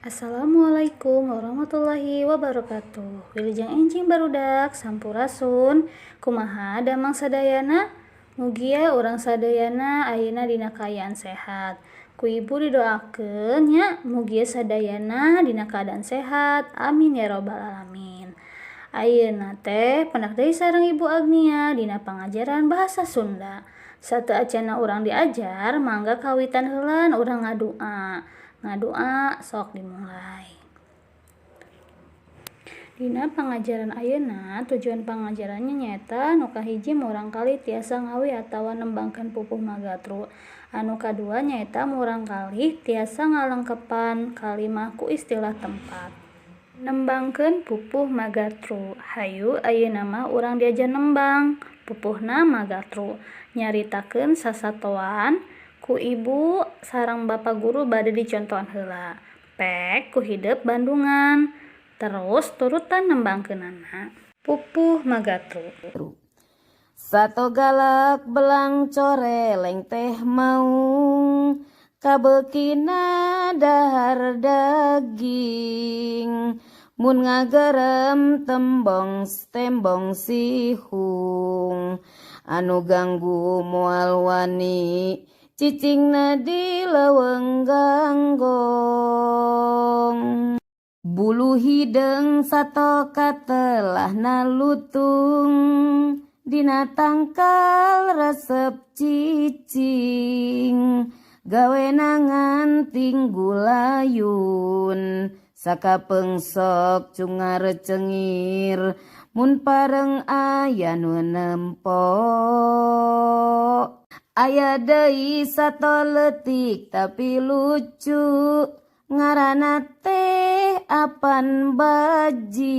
Assalamualaikum warahmatullahi wabarakatuh. Wilujeng enjing barudak, sampurasun. Kumaha damang sadayana? Mugia urang sadayana ayeuna dina kaayaan sehat. Ku ibu didoakeun nya, mugia sadayana dina keadaan sehat. Amin ya robbal alamin. Ayeuna teh pendak deui sareng Ibu Agnia dina pangajaran bahasa Sunda. Sateuacanna urang diajar, mangga kawitan heula urang ngadua. Ngadua sok dimulai. Dina pangajaran ayeuna, tujuan pangajarannya nyaeta nu kahiji murangkalih tiasa ngawih atawa nembangkeun pupuh magatru. Anu kadua nyaeta murangkalih tiasa ngalengkepan kalimah ku istilah tempat. Nembangkeun pupuh magatru. Hayu ayeuna mah urang diajar nembang pupuhna magatru. Nyaritakeun sasatoan ku ibu sareng bapak guru bade dicontohan heula. Pek ku hidep bandungan. Terus turutan nembangkeunana. Pupuh magatru. Sato galak belang coreleng teh maung, kabeukina dahar daging, mun ngagerem tembong tembong sihung, anu ganggu moal wani cicingna di leuweung ganggong. Bulu hideung sato katelahna lutung, dina tangkal resep cicing, gawena nganting gulayun, sakapeung sok cungar cengir mun pareng aya nu nempo. Aya deui sato leutik tapi lucu, ngaranna teh apan bajing,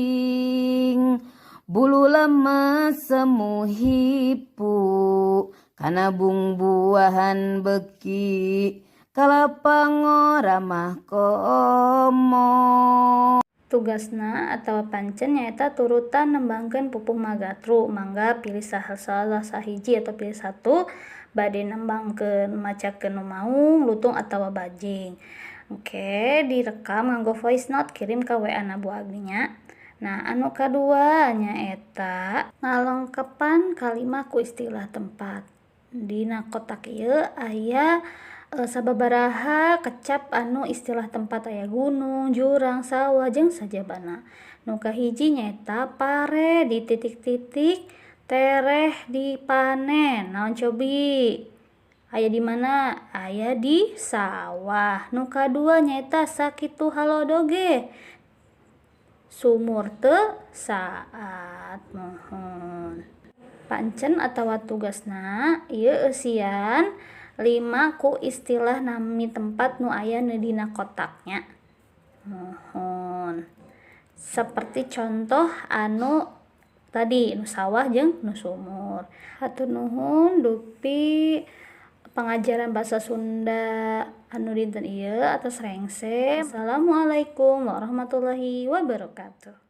bulu lemes semu hipu, kana bungbuahan beuki kalapa ngora mah komo. Tugasna atawa pancen nyaeta turutan nembangkeun pupuh magatru. Mangga pilih salah sahiji atau pilih satu bade nembangkeun macakeun nu maung, lutung atawa bajing. Oke, direkam nganggo voice note, kirim ka WA na Bu Agni nya. Nah, anu kadua nyaeta ngalengkepan kalimah ku istilah tempat. Dina kotak ieu aya sababaraha kecap anu istilah tempat, aya gunung, jurang, sawah jeung sajabana. Nu kahiji nyaeta pare di titik-titik tereh dipanen. Naon cobi? Aya di mana? Aya di sawah. Nu kadua nyaeta sakitu halodo ge sumur teu saat. Muhun. Pancen atawa tugasna ieu eusian 5 ku istilah nami tempat nu aya dina kotaknya. Muhun. Seperti contoh anu tadi, nu sawah jeung nu sumur. Hatur nuhun dupi pengajaran bahasa Sunda anu dinten ieu atos rengse. Assalamualaikum warahmatullahi wabarakatuh.